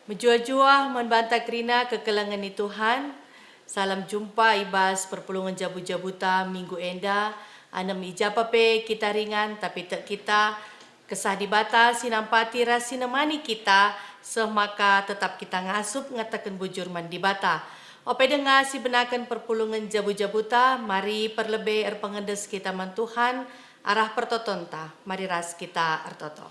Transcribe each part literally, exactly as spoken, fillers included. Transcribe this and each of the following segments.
Mejuah-juah man banta kerina kekelengen ni Tuhan. Salam jumpa i bas perpulungen jabu-jabuta minggu enda. Anem i ja pe kita ringan, tapi tek kita Kesah Dibata si nampati ras si nemani kita, seh maka tetap kita ngasup ngataken bujur man Dibata. Ope denga sibenaken perpulungen jabu-jabuta, mari perlebe erpengendes kita man Tuhan arah pertotonta. Mari ras kita ertoto.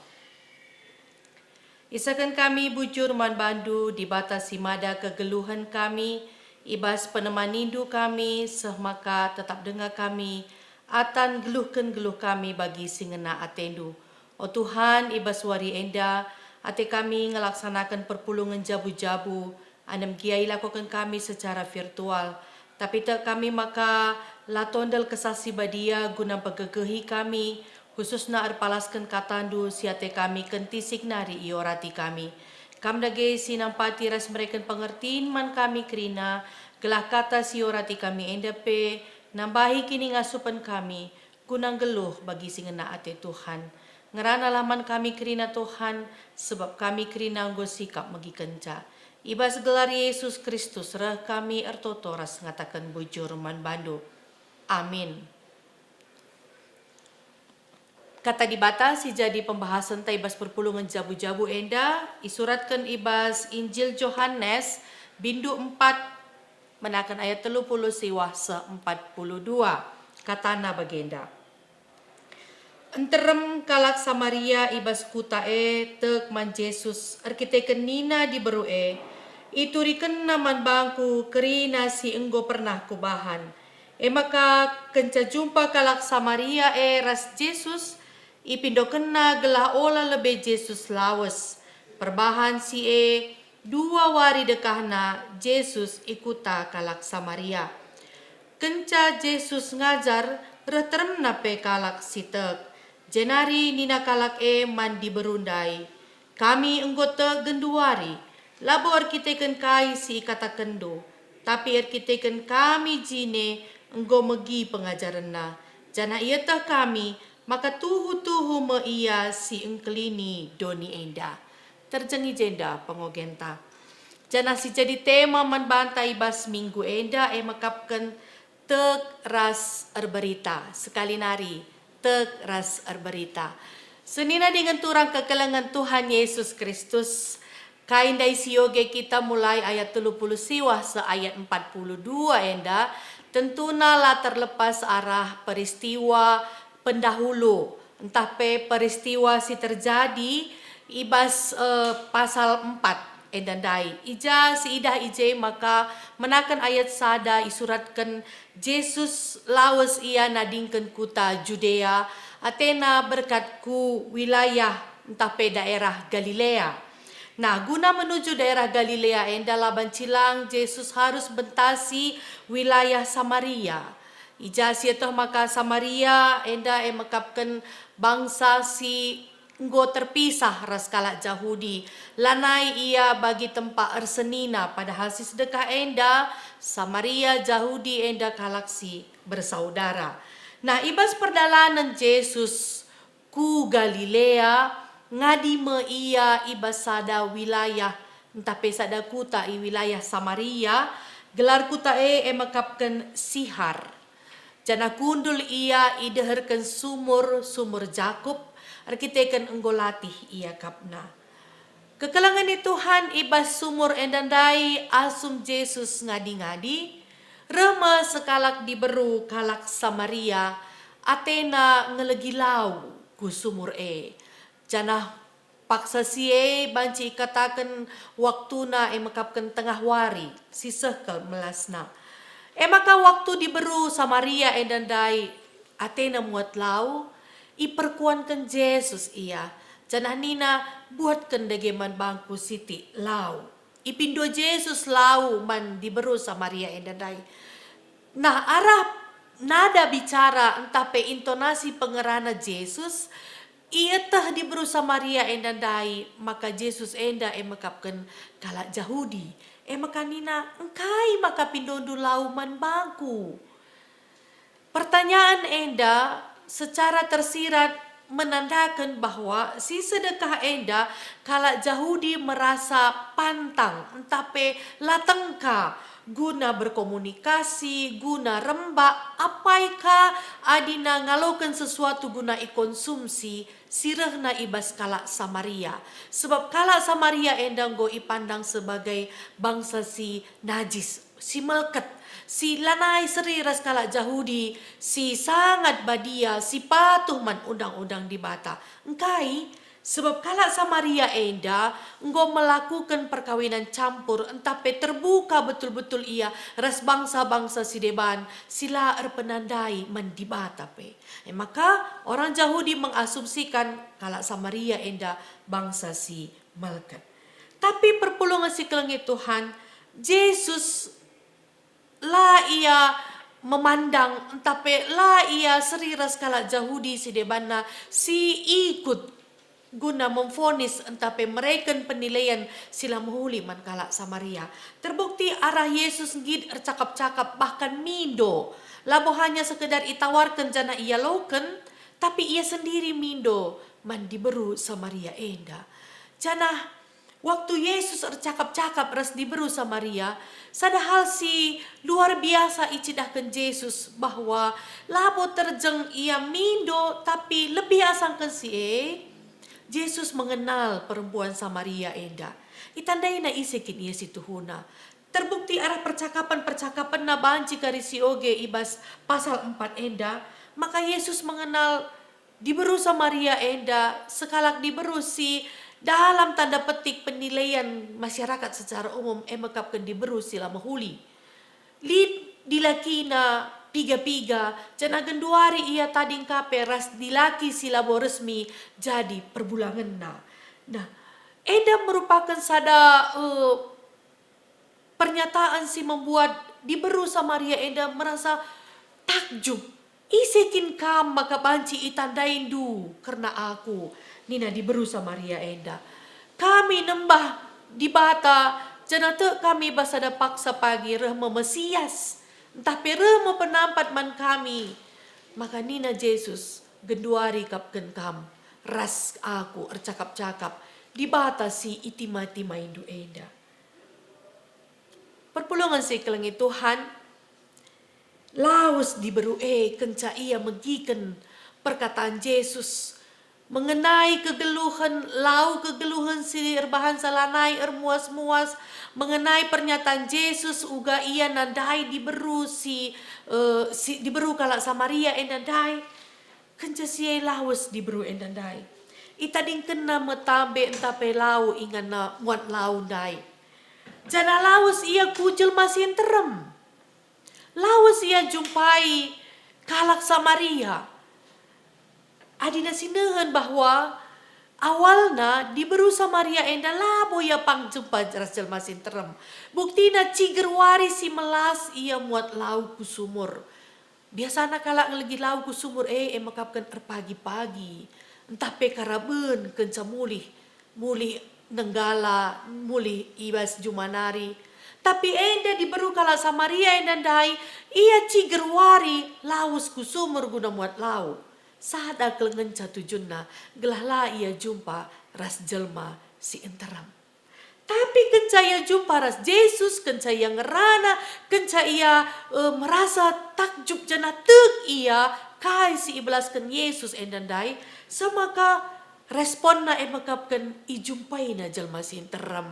Isehken kami bujur man bandu, Dibata si mada kegeluhen kami, i bas penemanindu kami, seh maka tetap denga kami, atan geluhken geluh kami bagi si ngena atendu. O Tuhan, i bas wari enda, ate kami ngelaksanaken perpulungen jabu-jabu, anem gia ilakoken kami secara virtual. Tapi tek kami maka la tondel Kesah Si Badia guna mpegegehi kami, khususna erpalasken katandu si ate kami kentisik nari iorati kami. Kam dage si nampati ras mereken pengertin man kami kerina, gelah kata si iorati kami enda pe nambahi kiningasupen kami, guna nggeluh bagi si ngena ate Tuhan. Ngeranalah man kami kerina Tuhan, sebab kami kerina enggo sikap megikenca. I bas gelar Yesus Kristus reh kami ertoto ras ngataken bujur man bandu. Amin. Kata Dibata si jadi pembahasenta i bas perpulungen jabu-jabu enda isuratken i bas Injil Johanes, bindu empat, menaken ayat telu puluh siwah seh empat puluh dua. Katana bagenda, Nterem kalak Samaria i bas kuta e tek man Jesus erkiteken nina diberu e, "Iturikenna man bangku kerina si enggo pernah kubahan." E maka kenca jumpa kalak Samaria e ras Jesus, ipindokenna gelah ola lebe Jesus lawes. Perbahan si e, dua wari dekahna Jesus i kuta kalak Samaria. Kenca Jesus ngajar, reh teremna pe kalak si tek. Jenari nina kalak e man diberu ndai, "Kami enggo tek genduari, labo erkiteken kai si ikatakenndu, tapi erkiteken kami jine enggo megi pengajarenna, janah ieteh kami maka tuhu-tuhu me ia si engkelini doni enda." Terjeng i jenda pengogenta. Janah si jadi tema man banta i bas minggu enda e mekapken tek ras erberita. Sekali nari, tek ras erberita. Senina dingen turang kekelengen Tuhan Yesus Kristus, kai ndai si ioge kita mulai ayat telu puluh siwah seh ayat empat puluh dua enda, tentuna la terlepas arah peristiwa pendahulu, ntah pe peristiwa si terjadi i bas, eh, pasal empat enda ndai. I ja si idah i je maka menaken ayat sada isuratken Jesus lawes ia nadingken kuta Judea, atena berkat ku wilayah ntah pe daerah Galilea. Nah, guna menuju daerah Galilea enda la banci lang Jesus harus bentasi wilayah Samaria. I ja si ieteh maka Samaria enda e mekapken bangsa si enggo terpisah ras kalak Jahudi. Lanai ia bagi tempa ersenina, padahal si sedekah enda Samaria Jahudi enda kalak si bersaudara. Nah, i bas perdalanen Jesus ku Galilea, ngadi me ia i bas sada wilayah ntah pe sada kuta i wilayah Samaria, gelar kuta e e mekapken Sihar. Janah kundul ia i deherken sumur, sumur Jakup, erkiteken enggo latih iakapna. Kekelengen ni Tuhan i bas sumur enda ndai asum Jesus ngadi-ngadi, reh me sekalak diberu kalak Samaria, atena ngelegi lau ku sumur e. Janah paksa si e banci ikataken waktuna e mekapken tengah wari, si seh kal melasna. E maka waktu diberu Samaria enda ndai atena muat lau, iperkuanken Jesus ia, janah nina, "Buatken dage man bangku sitik lau." Ipindo Jesus lau man diberu Samaria enda ndai. Nah, arah nada bicara ntah pe intonasi pengerana Jesus, ieteh diberu Samaria enda ndai maka Jesus enda e mekapken kalak Jahudi. E maka nina, "Engkai maka pindondu lau man bangku?" Pertanyaan enda secara tersirat menandaken bahwa si sedekah enda kalak Jahudi merasa pantang ntah pe la tengka guna berkomunikasi, guna rembak, apai ka adina ngaloken sesuatu guna ikonsumsi si rehna i bas kalak Samaria. Sebab kalak Samaria enda enggo ipandang sebagai bangsa si najis, si melket, si lanai seri ras kalak Jahudi, si sangat badia, si patuh man undang-undang Dibata. Engkai? Sebab kalak Samaria enda enggo melakuken perkawinan campur, ntah pe terbuka betul-betul ia ras bangsa-bangsa si deban, si la erpenandai man Dibata pe. E maka, orang Jahudi mengasumsikan kalak Samaria enda bangsa si melket. Tapi perpulungen si kelengi Tuhan, Jesus la ia memandang, ntah pe la ia seri ras kalak Jahudi si debanna si ikut guna memvonis ntah pe mereken penilaian si la mehuli man kalak Samaria. Terbukti arah Jesus nggit ercakap-cakap, bahkan mindo. Labo hanya sekedar itawarken janah ialoken, tapi ia sendiri mindo man diberu Samaria enda. Janah waktu Jesus ercakap-cakap ras diberu Samaria, sada hal si luar biasa icidahken Jesus, bahwa labo terjeng ia mindo, tapi lebih asangken si e, Jesus mengenal perempuan Samaria enda. Itandaina ise kin ia si tuhuna. Terbukti arah percakapen-percakapenna banci kari sioge i bas pasal empat enda, maka Jesus mengenal diberu Samaria enda, sekalak diberu si dalam tanda petik penilaian masyarakat secara umum, e mekapken diberu si la mehuli. Lit dilakina piga-piga, janah genduari ia tading ka pe ras dilaki si labo resmi jadi perbulangenna. Nah, enda merupaken sada, eh, pernyataan si membuat diberu Samaria enda merasa takjub. "Ise kin kam maka banci itandaindu kerna aku?" nina diberu Samaria enda. "Kami nembah Dibata, janah tek kami bas sada paksa pagi reh me Mesias, ntah pe reh me penampat man kami." Maka nina Jesus, "Genduari kap kin kam ras aku ercakap-cakap Dibata si itima-timaindu enda." Perpulungen si kelengi Tuhan, lawes diberu e kenca ia megiken perkataan Jesus mengenai kegeluhen, lau kegeluhen si erbahanca lanai ermuas-muas, mengenai pernyataan Jesus uga ia nandai diberu si, eh, si diberu kalak Samaria enda ndai. Kenca si e lawes diberu enda ndai. Itadingkenna me tambe ntah pe lau inganna muat lau ndai. Janah lawes ia ku jelma si nterem. Lawes ia jumpai kalak Samaria. Adina si nehen bahwa awalna diberu Samaria enda labo ia pang jumpa ras jelma si nterem. Buktina ciger wari si melas ia muat lau ku sumur. Biasana kalak ngelegi lau ku sumur e, e mekapken erpagi-pagi, ntah pe karaben kenca mulih, mulih nenggala, mulih i bas juma nari. Tapi enda diberu kalak Samaria enda ndai, ia ciger wari lawes ku sumur guna muat lau. Sada kal ngenca tujunna, gelah la ia jumpa ras jelma si nterem. Tapi kenca ia jumpa ras Jesus, kenca ia ngerana, kenca ia, eh, merasa takjub janah tek ia kai si ibelasken Jesus enda ndai, semaka responna e mekapken ijumpaina jelma si nterem.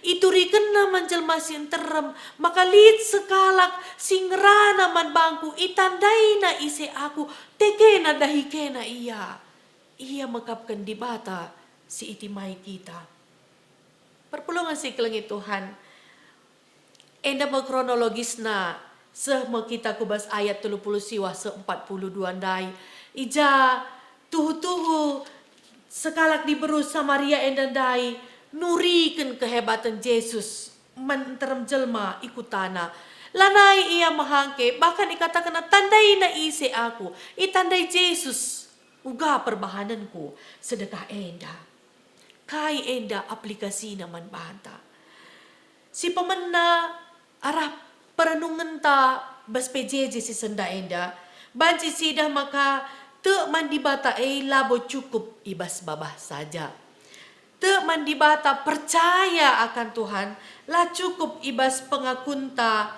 Iturikenna man jelma si nterem, maka lit sekalak si ngerana man bangku, itandaina ise aku, tekena dahi kena ia. Ia mekapken Dibata si itimai kita. Perpulungen si kelengi Tuhan, enda me kronologisna, seh me kita ku bas ayat telu puluh siwah seh empat puluh dua ndai. I ja tuhu-tuhu sekalak diberu Samaria enda ndai nuriken kehebaten Jesus man nterem jelma i kutana. Lanai ia mehangke, bahkan ikatakenna, "Tandaina ise aku." Itandai Jesus uga perbahanenku sedekah enda. Kai enda aplikasina man banta? Si pemena arah perenungenta bas P J J si sendah enda, banci sidah maka Tek man Dibata e labo cukup i bas babah saja. Tek man Dibata, percaya akan Tuhan, la cukup i bas pengakunta,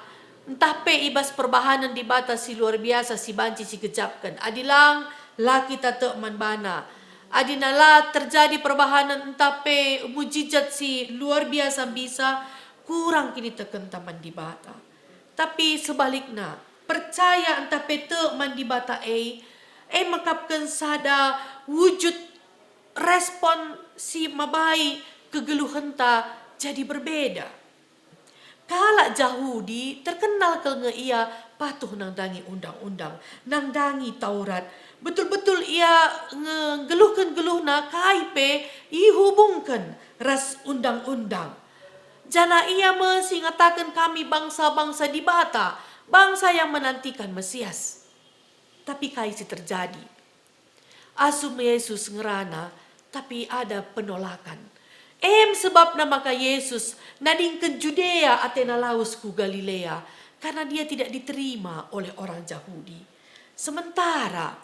ntah pe i bas perbahanen Dibata si luar biasa si banci sigejapken. Adi lang, la kita tek man baNa. Adina la terjadi perbahanen ntah pe mujijat si luar biasa mbisa, kurang kinitekenta man Dibata. Tapi sebalikna, percaya ntah pe tek man Dibata e, e mekapken sada wujud respon si mabai kegeluhenta jadi berbeda. Kalak Jahudi terkenal kal nge ia patuh nandangi undang-undang, nandangi Taurat. Betul-betul ia nge-, nggeluhken geluhna kai pe ihubungken ras undang-undang. Janah ia me si ngataken kami bangsa-bangsa Dibata, bangsa yang menantikan Mesias. Tapi kai si terjadi? Asum Yesus ngerana, tapi ada penolakan. Em sebabna maka Yesus nadingken Judea atena lawes ku Galilea, karena dia tidak diterima oleh orang Jahudi. Sementara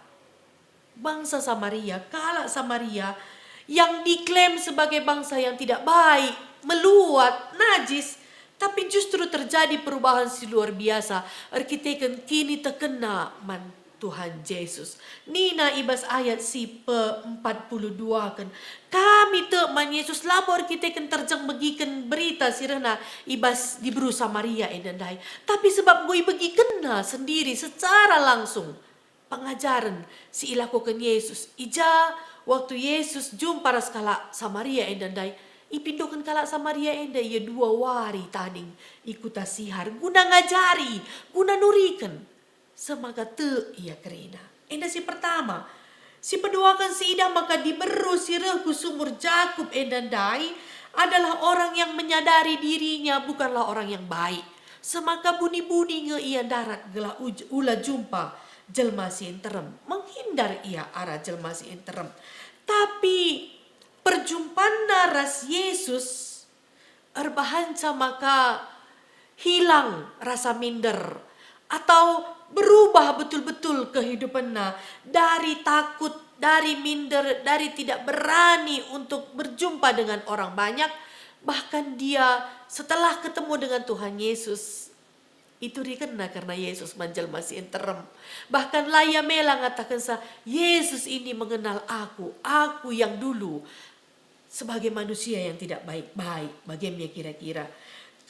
bangsa Samaria, kalak Samaria yang diklaim sebagai bangsa yang tidak baik, meluat, najis, tapi justru terjadi perubahan si luar biasa erkiteken kinitekenna man Tuhan Jesus. Nina i bas ayat si pe-empat puluh dua ken, "Kami tek man Yesus labo erkiteken terjeng megiken berita si rehna i bas diberu Samaria enda ndai, tapi sebab enggo ibegikenna sendiri secara langsung pengajaren si ilakoken Yesus. I ja waktu Yesus jumpa ras kalak Samaria enda ndai, ipindoken kalak Samaria enda ia dua wari tading i kuta Sihar guna ngajari, guna nuriken, semaka tek ia kerina." Enda si pertama. Si peduaken, siidah maka diberu si reh ku sumur Jakup enda ndai adalah orang yang menyadari dirinya bukanlah orang yang baik. Semaka buni-buni nge ia ndarat gelah uj-, ula jumpa jelma si nterem, menghindar ia arah jelma si nterem. Tapi perjumpanna ras Yesus erbahanca maka hilang rasa minder atau berubah betul-betul kehidupanna dari takut, dari minder, dari tidak berani untuk berjumpa dengan orang banyak, bahkan dia setelah ketemu dengan Tuhan Yesus, iturikenna kerna Yesus man jelma si nterem. Bahkan la ia mela ngatakensa, "Yesus ini mengenal aku, aku yang dulu sebagai manusia yang tidak baik-baik." Bage me kira-kira.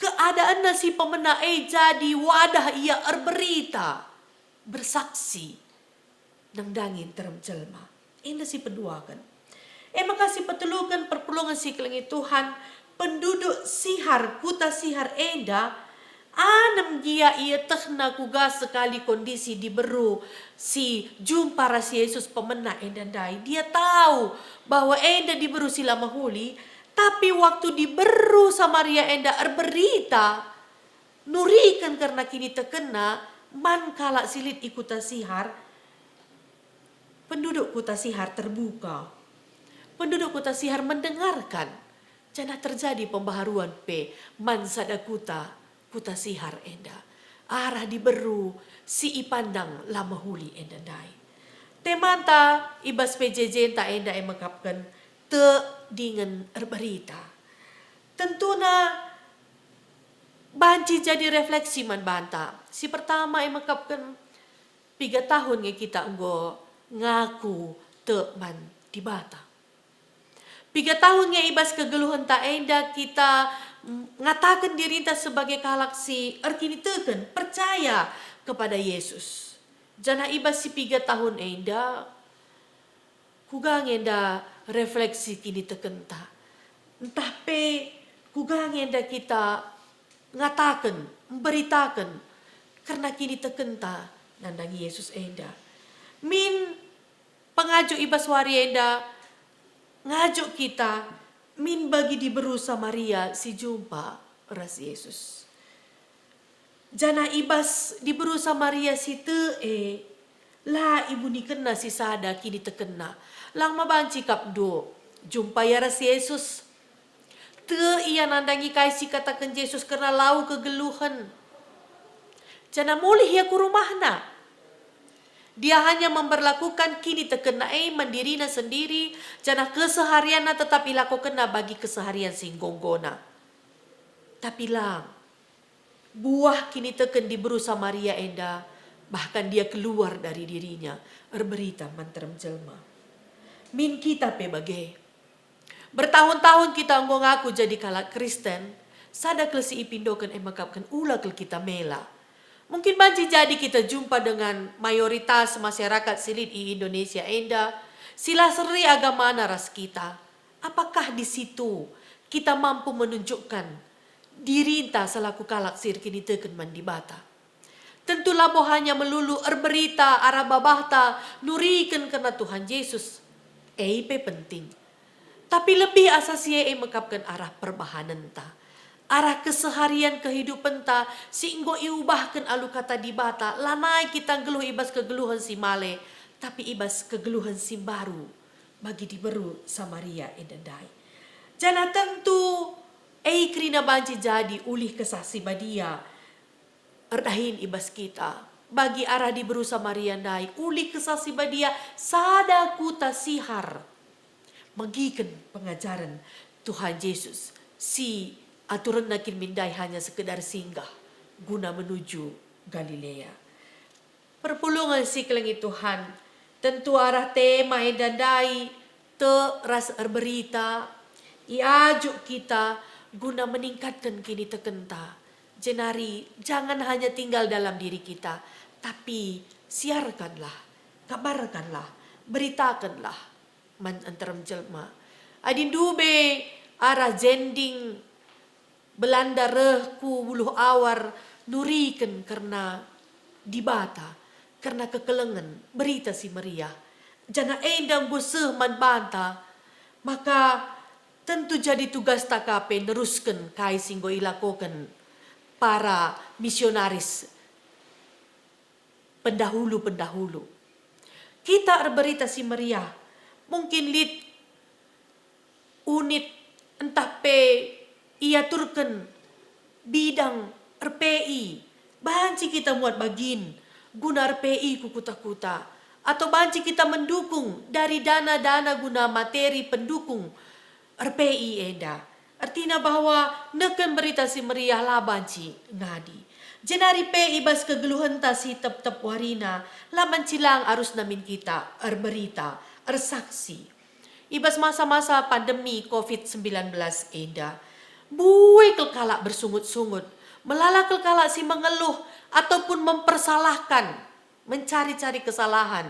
Keadaanna si pemena e jadi wadah ia erberita, bersaksi nandangi nterem jelma. Enda si peduaken. E maka si peteluken, perpulungen si kelengi Tuhan, penduduk Sihar, kuta Sihar enda, anem gia ietehna kuga sekali kondisi diberu si jumpa ras Yesus pemena enda ndai. Dia tahu bahwa enda diberu si la mehuli, tapi waktu diberu Samaria enda erberita, nuriken kerna kinitekenna man kalak si lit i kuta Sihar, penduduk kuta Sihar terbuka. Penduduk kuta Sihar mendengarkan, janah terjadi pembaharuan pe man sada kuta, kuta Sihar enda, arah diberu si ipandang la mehuli enda ndai. Temanta i bas P J J-nta enda e mekapken tek dingen erberita. Tentuna banci jadi refleksi man banta. Si pertama e mekapken, piga tahun nge kita enggo ngaku tek man Dibata? Piga tahun nge i bas kegeluhenta enda kita, mm, ngataken dirinta sebagai kalak si erkiniteken, percaya kepada Yesus? Janah i bas si piga tahun enda, kuga nge enda refleksi kinitekenta? Ntah pe kuga nge enda kita ngataken, mberitaken kerna kinitekenta nandangi Yesus enda? Min pengajuk i bas wari enda ngajuk kita min bagi diberu Samaria si jumpa ras Yesus. Janah i bas diberu Samaria si tek e, la ibunikenna sisada kinitekenna. Lang ma banci kap nduk jumpa ia ras Yesus. Tek ia nandangi kai si kataken Jesus kerna lau kegeluhen. Janah mulih ia ku rumahna. Dia hanya memperlakukan kinitekenna e man dirina sendiri, janah keseharianna tetap ilakokenna bagi keseharian si enggo-enggona. Tapi lang, buah kiniteken diberu Samaria enda, bahkan dia keluar dari dirinya, erberita man nterem jelma. Min kita pe bage. Bertahun-tahun kita enggo ngaku jadi kalak Kristen, sada kal si ipindoken e mekapken ula kal kita mela. Mungkin banci jadi kita jumpa dengan mayoritas masyarakat si lit i Indonesia enda, si la seri agamana ras kita. Apakah di situ kita mampu menunjukkan dirinta selaku kalak si erkiniteken man Dibata? Tentu labo hanya melulu erberita arah babahta nuriken kerna Tuhan Jesus. E pe penting. Tapi lebih asa si e mekapken arah perbahanenta. Arah keseharian kehidupenta si enggo iubahken alu Kata Dibata, lanai kita nggeluh i bas kegeluhen si male, tapi i bas kegeluhen si mbaru bagi diberu Samaria enda ndai. Janah tentu e kerina banci jadi ulih Kesah Si Badia erdahin i bas kita. Bagi arah diberu Samaria ndai, ulih Kesah Si Badia sada kuta sihar megiken pengajaren Tuhan Jesus si aturenna kin min ndai hanya sekedar singgah guna menuju Galilea. Perpulungen si kelengi Tuhan, tentu arah tema enda ndai tek ras erberita, iajuk kita guna meningkatken kinitekenta. Jenari jangan hanya tinggal dalam diri kita, tapi siarkanlah, kabarkanlah, beritakenlah man nterem jelma. Adi ndube arah jending Belanda reh ku Uluh Awar nuriken kerna Dibata, kerna kekelengen Berita Si Meriah, janah enda enggo seh man banta, maka tentu jadi tugasta ka pe nerusken kai si enggo ilakoken para misionaris pendahulu-pendahulu. Kita erberita si meriah, mungkin lit unit ntah pe iaturken bidang R P I, banci kita muat bagin guna R P I ku kuta-kuta, atau banci kita mendukung dari dana-dana guna materi pendukung R P I enda. Ertina bahwa neken Berita Si Meriah la banci ngadi. Jenari pe i bas kegeluhenta si tep-tep warina, la banci lang arusna min kita erberita, ersaksi. I bas masa-masa pandemi covid sembilan belas enda, mbue kal kalak bersungut-sungut, melala kal kalak si mengeluh ataupun mempersalahkan, mencari-cari kesalahan,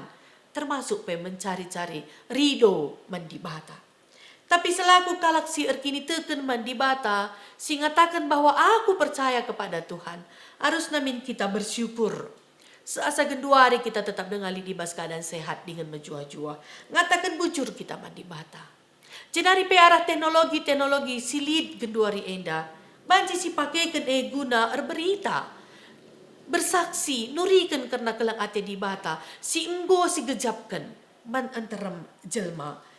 termasuk pe mencari-cari ridho man Dibata. Tapi selaku kalak si erkiniteken man Dibata, si ngataken bahwa aku percaya kepada Tuhan, arusna min kita bersyukur. Seasa genduari kita tetap denga lit i bas keadaan sehat dingen mejuah-juah, ngataken bujur kita man Dibata. Jenari pe arah teknologi-teknologi si lit genduari enda, banci sipakeken e guna erberita, bersaksi, nuriken kerna keleng ate Dibata si enggo sigejapken man nterem jelma.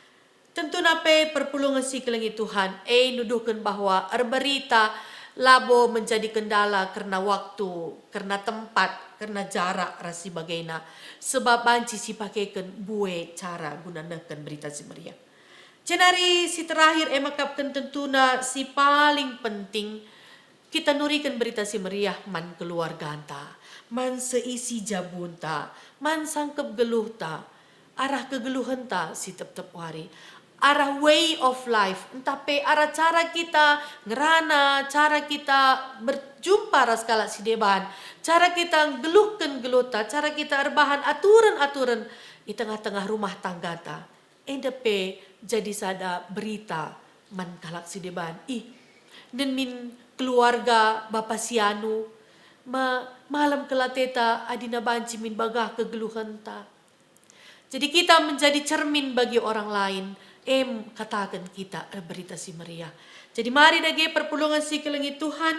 Tentuna pe perpulungen si kelengi Tuhan e nuduhken bahwa erberita labo menjadi kendala kerna waktu, kerna tempat, kerna jarak ras sibagena, sebab banci sipakeken mbue cara guna nehken Berita Si Meriah. Jenari si terakhir e mekapken tentuna si paling penting, kita nuriken Berita Si Meriah man keluarganta, man seisi jabunta, man sangkep geluhta, arah kegeluhenta si tep-tep wari, arah way of life, ntah pe arah cara kita ngerana, cara kita berjumpa ras kalak si deban, cara kita nggeluhken geluhta, cara kita erbahan aturen-aturen i tengah-tengah rumah tanggata. Enda pe jadi sada berita man kalak si deban. Ih, nen min keluarga bapa si anu, ma-, malem kal ateta adina banci min bagah kegeluhenta. Jadi kita menjadi cermin bagi orang lain, em kataken kita erberita si meriah. Jadi mari dage perpulungen si kelengi Tuhan,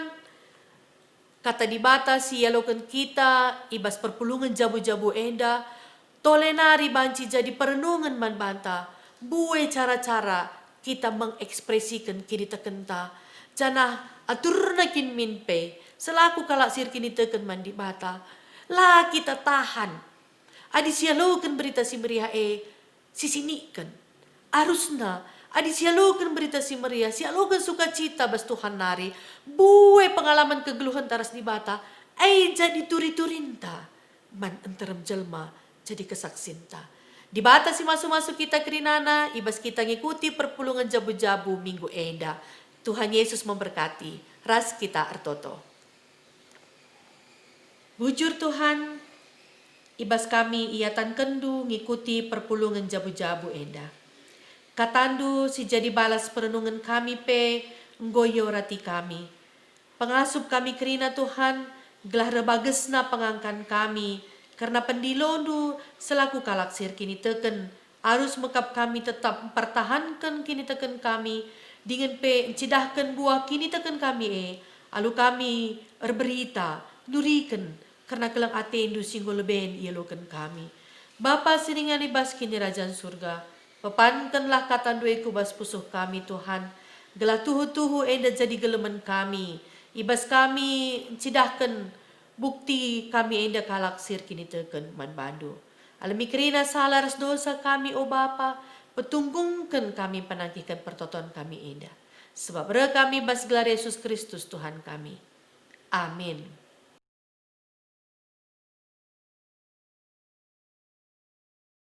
Kata Dibata si ialoken kita i bas perpulungen jabu-jabu enda, tole nari banci jadi perenungen man banta, mbue cara-cara kita mengekspresiken kinitekenta, janah aturna kin min pe, selaku kalak si erkiniteken man Dibata, la kita tahan Adi sialoken Berita Si Meriah e, sisiniken. Arusna, adi sialoken Berita Si Meriah, sialoken sukacita bas Tuhan nari, mbue pengalamen kegeluhenta ras Dibata, e jadi turi-turinta man nterem jelma jadi kesaksinta. Dibata si masu-masu kita kerinana, i bas kita ngikuti perpulungen jabu-jabu minggu enda. Tuhan Yesus memberkati, ras kita ertoto. Bujur Tuhan, i bas kami iatankenNdu ngikuti perpulungen jabu-jabu enda. KataNdu si jadi balas perenungen kami pe enggo iorati kami. Pengasup kami kerina Tuhan, gelah reh bagesna pengangkan kami, kerna pendiloNdu selaku kalak si erkiniteken, arus mekap kami tetap mpertahanken kiniteken kami, dingen pe ncidahken buah kiniteken kami e, alu kami erberita, nuriken, kerna keleng ateNdu si enggo leben ialoken kami. Bapa si ringan i bas Kinirajan Surga, pepankenlah kataNdu e ku bas pusuh kami, Tuhan, gelah tuhu-tuhu enda jadi gelemen kami, i bas kami ncidahken bukti kami enda kalak si erkiniteken man baNdu. Alemi kerina salah ras dosa kami, o Bapa, petunggungken kami mpenangkihken pertoton kami enda. Sebab reh kami bas gelar Yesus Kristus, Tuhan kami. Amin.